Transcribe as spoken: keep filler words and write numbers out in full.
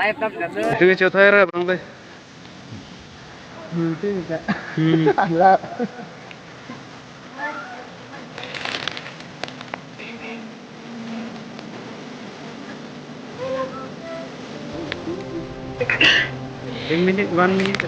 Itu ke chothai ra bang deh. Hmm. Ala. One minute, one minute.